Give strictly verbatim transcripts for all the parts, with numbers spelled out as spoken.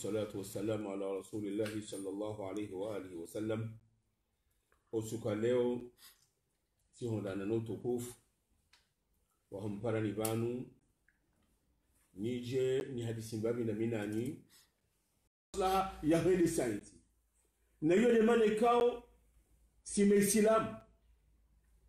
والصلاة والسلام على رسول الله صلى الله عليه وآله وسلم. Usiku wa leo, tsihundrana no utukufu wa humparani pvanu, nije nihadisi mbapvi na mi nanyi. Maslaha ya hwende sayansi. Na iyo nde mana ikao, si Maislamu.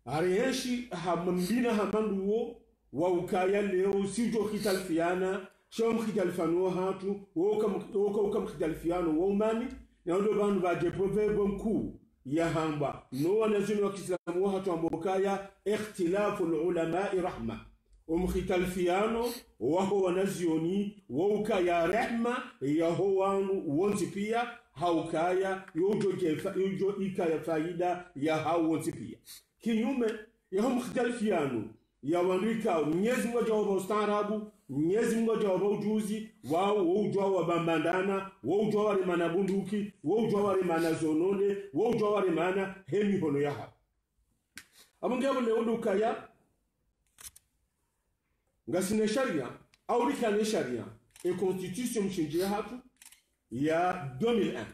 Hari enshi ha mambina ha mandru wo, wa ukaya leo, si udjo khitalifiana, sha wo mkhitalifiano wahatru, wo uka m-, wo uka, uka mkhitalifiano wa umani, na wo ndo pvanu pvadje provebo nkuu ya hamba, no wanazioni wa kiislamu wahatru wamba ukaya, اختلاف العلماء رحمة. Wo mkhitalifiano waho wanazioni, wo ukaya rehma yaho wanu wontsi pia, ha ukaya, yo udjo jefa-, yo udjo ikaya faida yahawo wontsi pia. Kinyume yaho mkhitalifiano ya wandru ikao, Mnyezi Mungu hadja wapva ustaarabu, Mnyezi Mungu hadja wapva ujuzi, wao, wo udjuwa wapvambandana, wo udjuwa waremana bunduki, wo udjuwa waremana zononde, wo udjuwa waremana he mihono yahawo. Apvo nge apvo leo ndo ukaya, ngasina sharia, au rikana sharia, e constitution mshindzi yahatru ya deux mille un.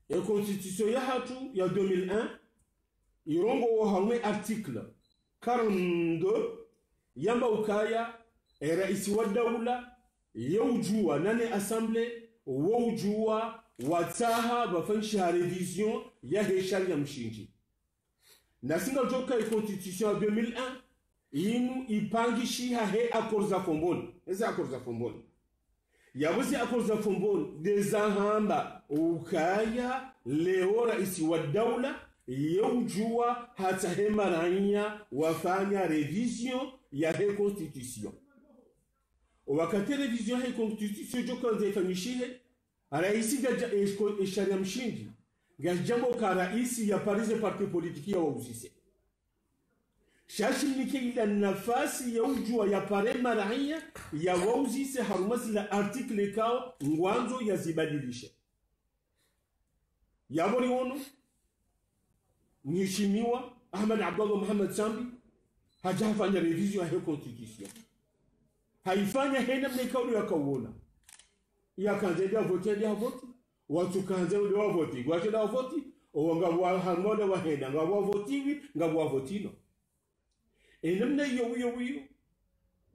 E constitution yahatru ya deux mille un, irongowa harumwa e article quarante-deux, yamba ukaya, e raisi wa daula, ye udjuwa, na ne assemblée, wo udjuwa, watsaha, pvafanyishiha révision yahe sharia mshindzi. Na si ngadjo uka e constitution ya deux mille un, inu ipangishiha he accords za Fomboni. Eze accords za Fomboni. Yapvo ze accords za Fomboni, nde zahamba ukaya leo raisi wa daula, ye udjuwa hatsahe maraiya wafanya révision yahe constitution. Owakati révision yahe constitution idjo kandza ifanyishihe, raisi ngadja, e, e sharia mshindzi, ngadjambo ka raisi yapare ze parti politique yawauzise. Sha shimnike ila nafasi ya udjuwa yapare maraiya yawauzise harumwa zila article ikao ngwandzo yazibadilishe. Yapvo riwono, Mheshimiwa Ahmed Abdallah Mohamed Sambi, hadja hafanya révision yahe constitution. Haifanya he namna ikao ndo yakawona. Yakandza nde avoti, nde avoti. Watsu kandza nde wavoti, ngwadjo nde wavoti. Owo ngapvo wa-, harumwa nde wahenda, ngapvo wavotiwi, ngapvo wavotino. E namna iyo, iyo, iyo,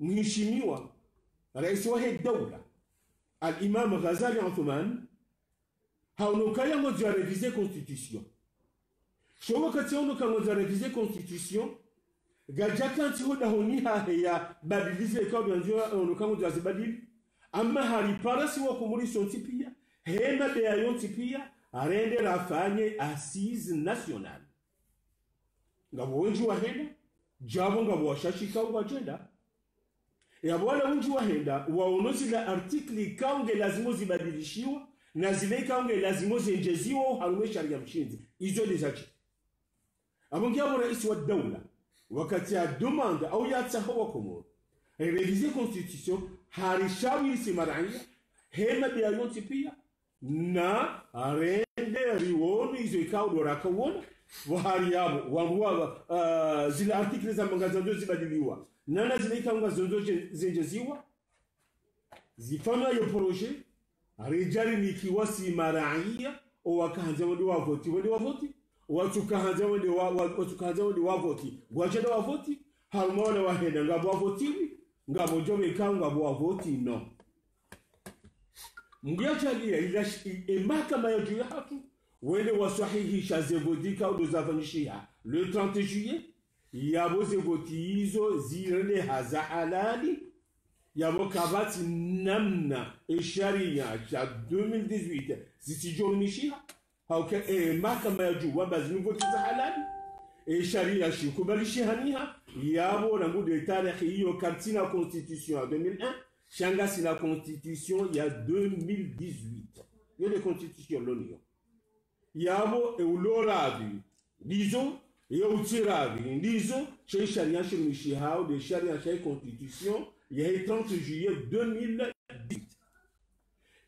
Mheshimiwa raisi wahe daula, Al-Imam Ghazali Athumani, haono ukaya ngwandzo ya réviser constitution. Sha owakati yaono ukaya ngwandzo ya réviser constitution, ngadja kantsi ho dahoni hahe yabadili ze ikao ngandzo, yaono ukaya ngwandzo yazibadili. Amma haripara si wakomori sontsi pia, he mabeya yontsi pia, rende rafanye assises nationales. Ngapvo wendji wahenda, djapvo ngapvo washashi ikao ngwadjenda. Yapvo wala wendji wahenda, waono zila article ikao nge lazimu zibadilishiwa, na zile ikao nge lazimu zendjeziwa harumwa e sharia mshindzi. Izo nde zashi. Apvo nge apvo raisi wa daula, wakati ya demande au yatsaha wakomori, réviser constitution, harishawiri si maraiya, he mabeya yontsi pia, na rende riwono izo ikao ndo rakawona, pvo hari yapvo, wandru wa, ah, zila article zamba ngazandzo zibadiliwa, na, na zile ikao ngazandzo zen-, zendjeziwa, zifanywa yo projet, ridja rinikiwa si maraiya, owakandza wende wavoti, wende wavoti, owatsu kandza wende wa-, wa-, watsu kandza wende wavoti, ngwadjo nde wavoti, harumwa wala wahenda, ngapvo wavotiwi, ngapvo djo pveka, ngapvo wavotino. Mngu yadjaaliya ila sh-, e, e mahakama ya juu yahatru, wende waswahihisha ze voti ikao ndo zafanyishiha le trente juillet, yapvo ze voti izo zirendeha za halali, yapvo kapvatsi namna e sharia sha deux mille dix-huit zitsidjo rumishiha, ha uka, e, mahakama ya juu wamba zinu voti za halali, e sharia shikubalishiha niha, yapvo rangu nde tarehi iyo karitsina constitution ya deux mille un, sha ngasina constitution ya deux mille dix-huit. Yo nde constitution loniyo. Yapvo, e ulo radhi ndizo, ye utsi radhi ndizo, sha e sharia shirumishihao nde sharia sha e constitution yahe trente juillet deux mille dix-huit.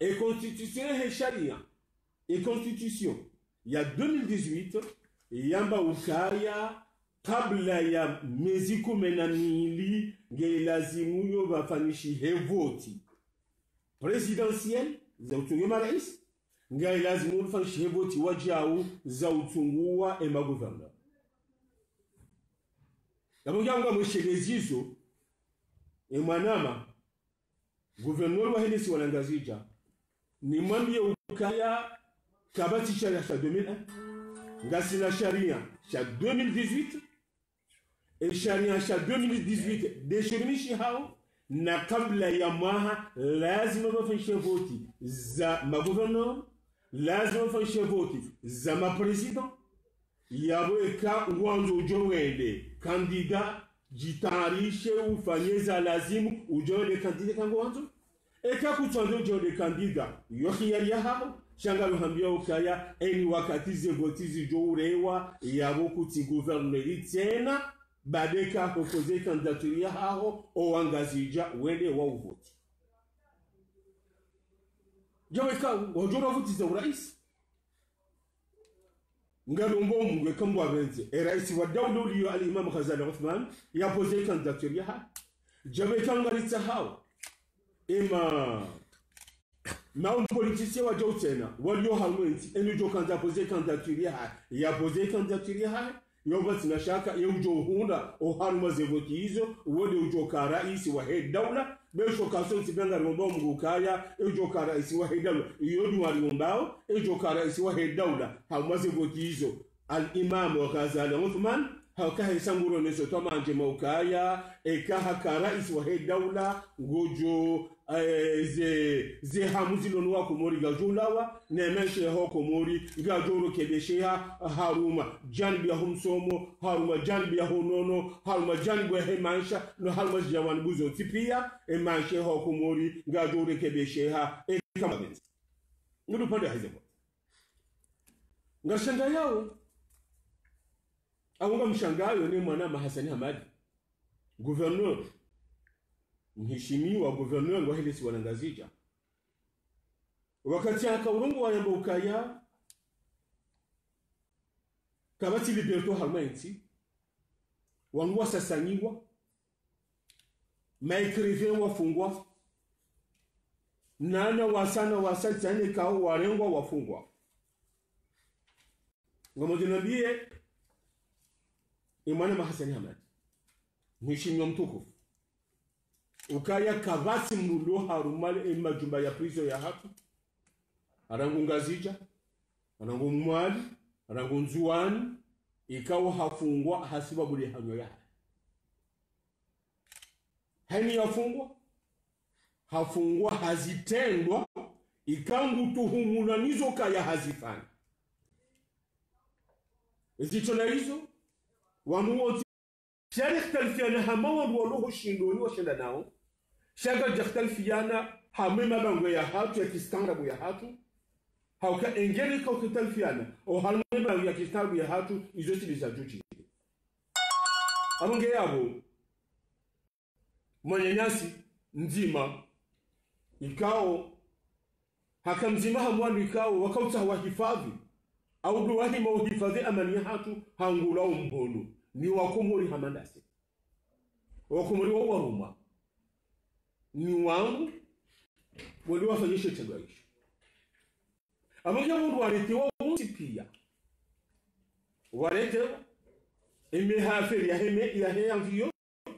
E constitution yahe sharia, e constitution ya deux mille dix-huit, yamba ukaya, kabla ya mezi kume na mili, nge lazimu yo pvafanyishihe voti présidentielle, za utsunguwa emarais, ngayi lazimu rifanyishe voti wadjau za utsunguwa emagouverneur. Yapvo ngamweshelezi zo, emwanama, gouverneur wahe lesiwa la Ngazidja, nimwambiye ukaya kapvatsi sharia sha deux mille un, ngasina sharia sha deux mille dix-huit, e sharia sha deux mille dix-huit nde shirumishihao, na kabla ya mwaha lazima pvafanyishe voti za magouverneur, lazima pvafanyishe voti za maprésident. Yapvo eka ngwandzo udjo wende candidat, djitayarishe ufanye za lazimu udjo wende candidat eka ngwandzo. Eka kutsuandza udjo wende candidat, yo khiyari yahaho, sha ngarihambiao ukaya eni wakati ze voti zidjo urewa, yapvo kutsi gouverneur tsena, baada eka ho posé candidature yahaho, owangazidja wende wa uvoti. Djawe ka wadjo ura voti za urais. Ngaromba Mungu eka Mungu apvendze, e rais wa daula uliyo Al-Imam Ghazali Othman, ya posé candidature yahahe. Djawe ka ngaritsahao, ema, ma hommes politiciens wadjau tsena, waliyo harumwa entsi, eni udjo kandza posé candidature yahahe, ya posé candidature yahahe, yo pvatsina shaka, ye udjo uhundra, oharumwa ze voti izo, wo nde udjo ka rais wahe daula, be sho kasontsi pia ngaromba Mungu ukaya, ye udjo ka rais wahe daula, iyo dua riombao, ye udjo ka rais wahe daula, harumwa ze voti izo, Al-Imam Ghazali Othman, hauka hesa nguro neso twa mandje ma ukaya, eka haka rais wahe daula, ngodjo, eh, ze, ze hamu zilo no wa Komori ngazidjo ulawa, ne maesha yaho Komori ngayadjo urekebesheha harumwa janibu yaho msomo, harumwa janibu yaho unono, harumwa janibu yahe maesha, no harumwa zijawanibu zontsi pia, e maesha yaho Komori ngayadjo urekebesheha, eka mapvendze. Ngudjo upande haize kwa. Ngashangaao, au ngamshangayo ne mwanama Hassani Hamadi, gouverneur, mheshimiwa gouverneur wahe lesiwa la Ngazidja. Wakati aka urongoa yamba ukaya, kapvatsi liberté harumwa entsi, wandru wasasanyiwa, ma écrivains wafungwa, na wana wasa na wasa tsena ikao warengwa wafungwa. Ngamdjo nambiye, e mwanama Hassani Hamadi, mheshimiwa mtukufu, ukaya kapvatsi mndru ulo harumwa le majumba ya prison yahatru, rangu Ngazidja, rangu Mwali, rangu Ndzuwani, ikao hafungwa hasibabu le hanyo yahahe. Haini yafungwa? Hafungwa ha zitrendwa, ikao ngutuhumulwa nizo ukaya hazifanya. Zitrendwa izo, wandru wontsi, sha rikhtalifiana hama wandru walo ho shindoni washindanao, sha ngaridjakhtalifiana hama e mabangwe yahatru ya kistaarabu yahatru, hauka engeri ka ukhtalifiana, oharumwa e mabangwe ya kistaarabu yahatru, izo tsi ndizo zadjudjiri. Apvo nge yapvo, mwananyasi mdzima, ikao, haka mdzima ha mwandru ikao, wakautsaha wahifadhwi, au ndo wahima uhifadhwi amani yahatru, hangulwa omhono, ni wakomori hama ndasi. Wakomori wa waruma. Ni wangu, wali wafanyishe itrendwa isho. Apvo nge wandru waretewa wontsi pia. Waretewa, ime ha affaire yahe me, yahe avion,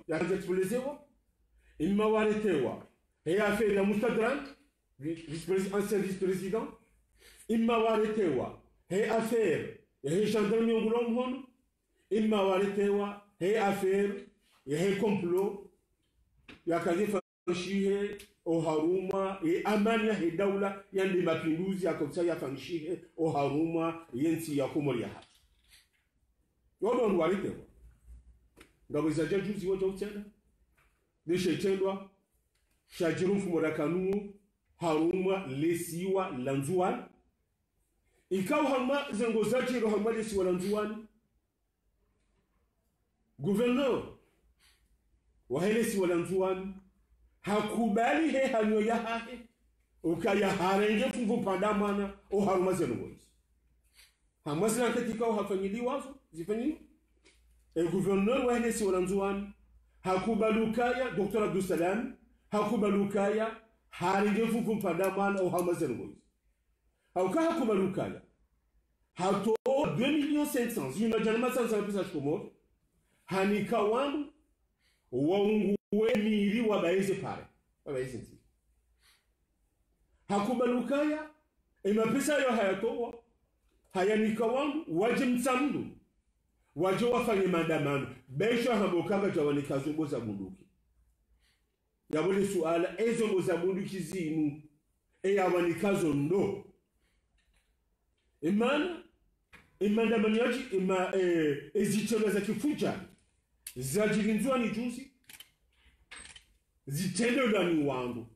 yakandza explosewa. Imma waretewa he affaire ya Mustadrak, vi-, vice-président, ancien vice-président. Imma waretewa he affaire yahe gendarme yongulwa omhono. Imma waretewa he affaire yahe complot yakandza ifanyishihe oharumwa ye amani yahe daula, yande mapinduzi yakautsaha yafanyishihe oharumwa ye ntsi ya Komori yahatru. Wandru wanu waretewa. Ngapvo zadja juzi wadja utsena, ne she itrendwa shadjiri mfumo rakanuo harumwa lesiwa la Ndzuwani. Ikao harumwa ze ndrongoo zadjiri harumwa lesiwa la Ndzuwani, gouverneur wahe lesiwa la Ndzuwani hakubali he hanyo yahahe, ukaya harenge funvu pvanda mwana oharumwa ze ndrongoo izo. Harumwa ze enquête ikao hafanyiliwa zo, zifanyiliwa, e gouverneur wahe lesiwa la Ndzuwani hakubali ukaya, Docteur Abdou Salam, hakubali ukaya Harenge fuvu mpanda mwana ohamwa ze ndrongoo izo. Hauka hakubali ukaya hatowa deux millions cinq cents, zinu djana masansa ya pesa shikomori, hanika wandru waungue miri wabaye ze pare, wabaye ze ndzima. Hakubali ukaya, e mapesa yo hayatowa, hayanika wandru, wadje Mtsamdu, wadje wafanye maandamano, be sho hamba ukaya ngadjawanika zombo za bunduki. Yapvo le suala, e zombo za bunduki zinu, e yawanika zo ndo? E mana, e maandamano yadji, e ma, e, e zitrendwa za kifudjari, zadjiri Ndzuwani juzi, zitrendwa ni wandru.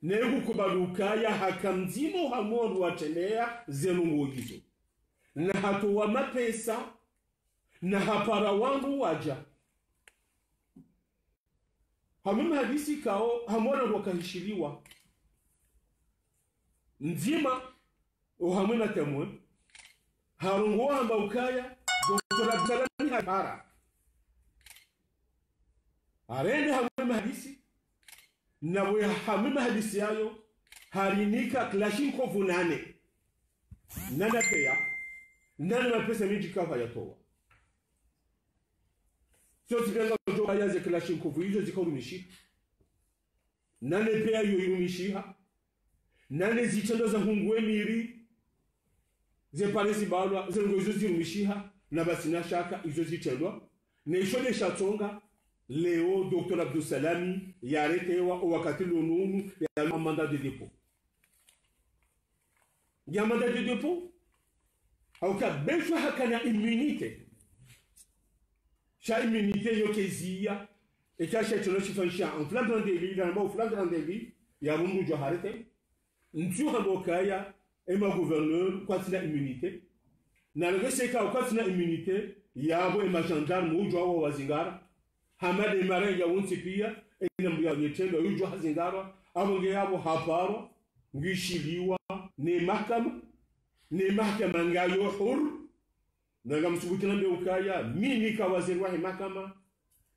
Ne hukubali ukaya haka mdzima ohamwa wandru watrendeya ze ndrongoo izo. Na hatowa mapesa, na hapara wandru wadja. Hamwe mahadisi ikao, hamwe wandru wakahishiliwa. Mdzima, ohamwe na temwe, harongowa hamba ukaya, Docteur Abdallah ni hapara. Harende hamwe mahadisi, na we hamwe mahadisi yayo, harinika Kalachnikov nane. Nane peya, nane mapesa mindji kafa yatowa. Sho tsi pvenga udjo kaya ze Kalachnikov izo zikarumishiha. Nane peya yo irumishiha. Nane zitrendwa za hungue miri, ze pare zibalwa, ze ndrongoo izo zirumishiha, na pvatsina shaka izo zitrendwa. Ne isho nde shatsonga, leo, Docteur Abdou Salami, yaretewa, o wakati lo nunu, ya mandat de dépôt. Ya mandat de dépôt, hauka be sho hakana immunité. Sha immunité yo keziya, eka sha tsono shifanyisha en flagrant délit, namba o flagrant délit, ya mndru djo harete. Ntsu hamba ukaya, e ma gouverneur kwatsina immunité. Na lege seka kwatsina immunité, yapvo e ma gendarme udjo wa wazingara. Hama de mara ya wontsi piya, e na mndru ya nyetrendwa, udjo hazingara, apvo nge yapvo haparwa, ngishiliwa, ne mahakama, ne mahakama ngayo huru, na ngamsubutu nambe ukaya, mimi ka waziri wahe mahakama,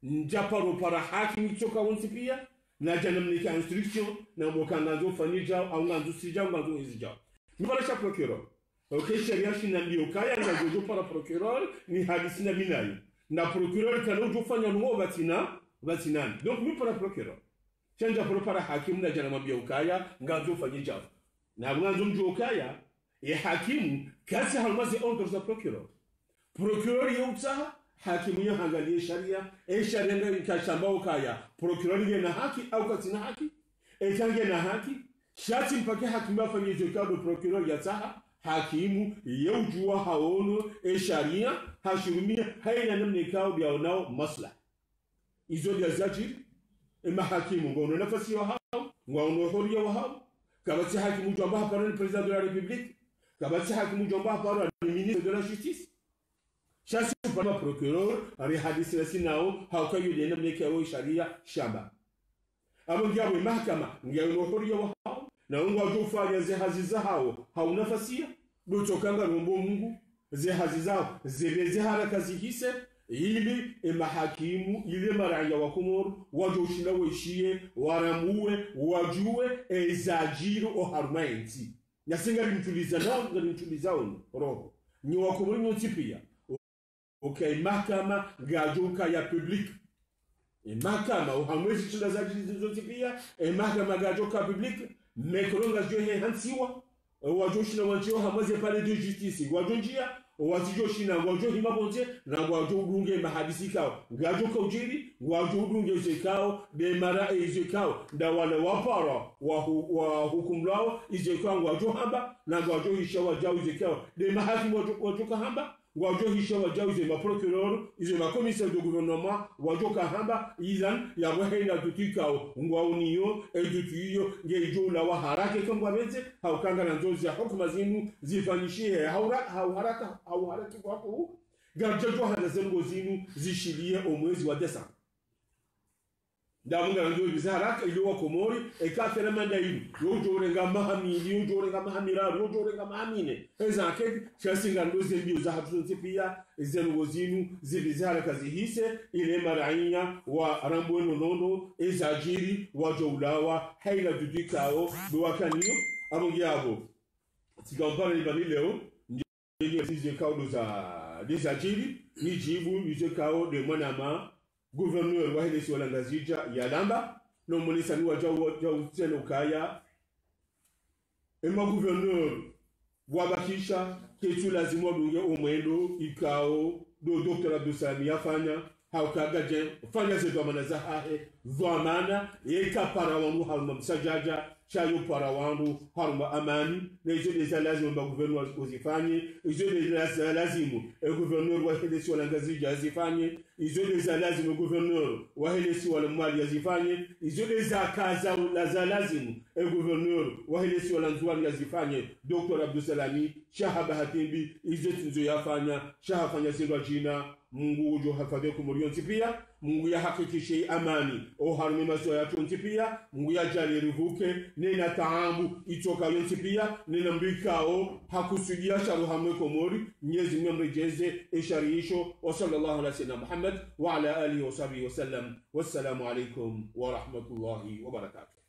ndjaparo para hakimu tsoka wontsi piya, nadja namnika instruction, nambe uka ngandzo fanye djao, au ngandzo si djao, ngandzo ezi djao. Mi para sha procureur. Ok, sharia shinambiya ukaya, ngandzo djo para procureur, nihadisi na mi naye. Na procureur kana udjo fanya ndrongoo pvatsina, pvatsinani. Donc, mi para procureur. Sha ndjaparo para hakimu nadja namwambiya ukaya, ngandzo fanye djao. Na ngandzo mdjuwe ukaya, e hakimu, katsi harumwa ze ordre za procureur. Procureur ye utsaha, hakimu ye hangaliya e sharia, e sharia nga ikashamba ukaya, procureur ngena haki, au katsina haki, eka ngena haki, sha tsi mpaka hakimu afanye izo ikao ndo procureur yatsaha, hakimu, ye udjuwa haono, e sharia, hashirumiya, haina namna ikao ndiyaonao maslaha. Izo ndiya zadjiri, e mahakimu ngwaono nafasi yahao, ngwaono horiya wahao, kapvatsi hakimu udjo amba haparo ni président de la République, kapvatsi hakimu udjo amba haparo ni ministre de la justice. Sha si upara ma procureur, ari hadisi na sinao, hauka yo ndena mneke yao sharia shamba. Apvo ngiyapvo e mahakama, ngiyaono horiya wahao, na ngwadjo ufanya ze hazi zahao, ha unafasiya, ndo tsoka ngarombo Mungu, ze hazi zahao, zebe ze haraka zihise, ili e mahakimu, ili e maraiya wa Komoro, wadjo ushinda waishiye, warambuwe, wadjuwe, e zadjiri oharumwa entsi. Nasi ngarimtulizanao, ngarimtulizao no, roho. Nyi wa Komoro nyontsi piya. Ok, e mahakama, ngadjo ukaya public. E mahakama, ohamwa ezi shida zadjiri zontsi piya, e mahakama ngadjo ka public, micro ngazidjo hehantsiwa, wadjo shinda wandjiye ohamwa ze palais de justice, wadjo ndjiya, owatsidjo shinda, wadjo hima pvondze, na wadjo udunge mahadisi ikao, ngadjo ka udjiri, wadjo udunge izo ikao, nde mara e izo ikao, nda wala wapara, wahu-, wahukumlwao, izo ikao, wadjo hamba, na wadjo hisha wadjau izo ikao, nde mahakimu wadjo, wadjo ka hamba, ngwadjo hisha wadjau izo ma procureur, izo ma commissaire de gouvernement, wadjo ka hamba, izan, yapvo haina dutu ikao, ngwaoniyo, e dutu iyo, ngeidjo ulawa haraka eka ngwapvendze, hauka ngarandzo ze hukuma zinu, zifanyishihe, haura-, hauharaka, hauharaki kwaku, ngaridjo handa ze ndrongoo zinu, zishiliye o mwezi wa décembre. Ndamu ngarandjo himiza haraka ili wa Komori, eka fera manda inu, yo udjo urenga maha mili, yo udjo urenga maha miraru, yo udjo urenga maha mine. Eza anketi, sha si ngarandjo ze mbio zahatru zontsi pia, eze ndrongoo zinu, zihimiza haraka zihise, ile marainya, warambuwe nono, eza djiri, wadjo ulawa, haina dudu ikao, ndo wakaniyo, abo ngiabo. Tsika mpara ni bani leo, nge, nge, nize ikao ndo za, ndo zadjiri, nidjibu, nize ikao ndo mwanama, gouverneur wahe lesiwa la Ngazidja yalamba, no mwenesa ni wadjau, wadjau tsena ukaya, ema gouverneur wabakisha, ketsu lazimu wadunge omwendo ikao ndo Docteur Abdou Salami yafanya, hauka ngadje fanya ze dhwamana zahahe, dhwamana yeka para wandru harumwa msadjadja, sha yo para wandru harumwa amani, na izo ndeza lazimu ema gouverneur wazifanye, izo ndeza lazimu e gouverneur wahe lesiwa la Ngazidja yazifanye, izo ndeza lazimu e gouverneur wahe lesiwa la Mwali yazifanye, izo ndeza kaza la za lazimu e gouverneur wahe lesiwa la Ndzuwani yazifanye, Docteur Abdou Salami, sha ha bahati mbi, izo tsi ndzo yafanya, sha hafanya zindru djina, Mungu udjo hafadhwi Komori yontsi pia, Mungu yahakikishe amani, oharumwa masiwa yatru yontsi pia, Mungu yadjaanlie rivuke, nena taabu, itsoka yontsi pia, nena mbi ikao, hakusudia shari harumwa Komori, Mnyezi Mungu yamredjeze, eshari isho, wa sallallahu ala sayyidina Muhammad, wa ala alihi wa sahbihi wa sallam. Wassalamu alaikum wa rahmatullahi wa barakatuh.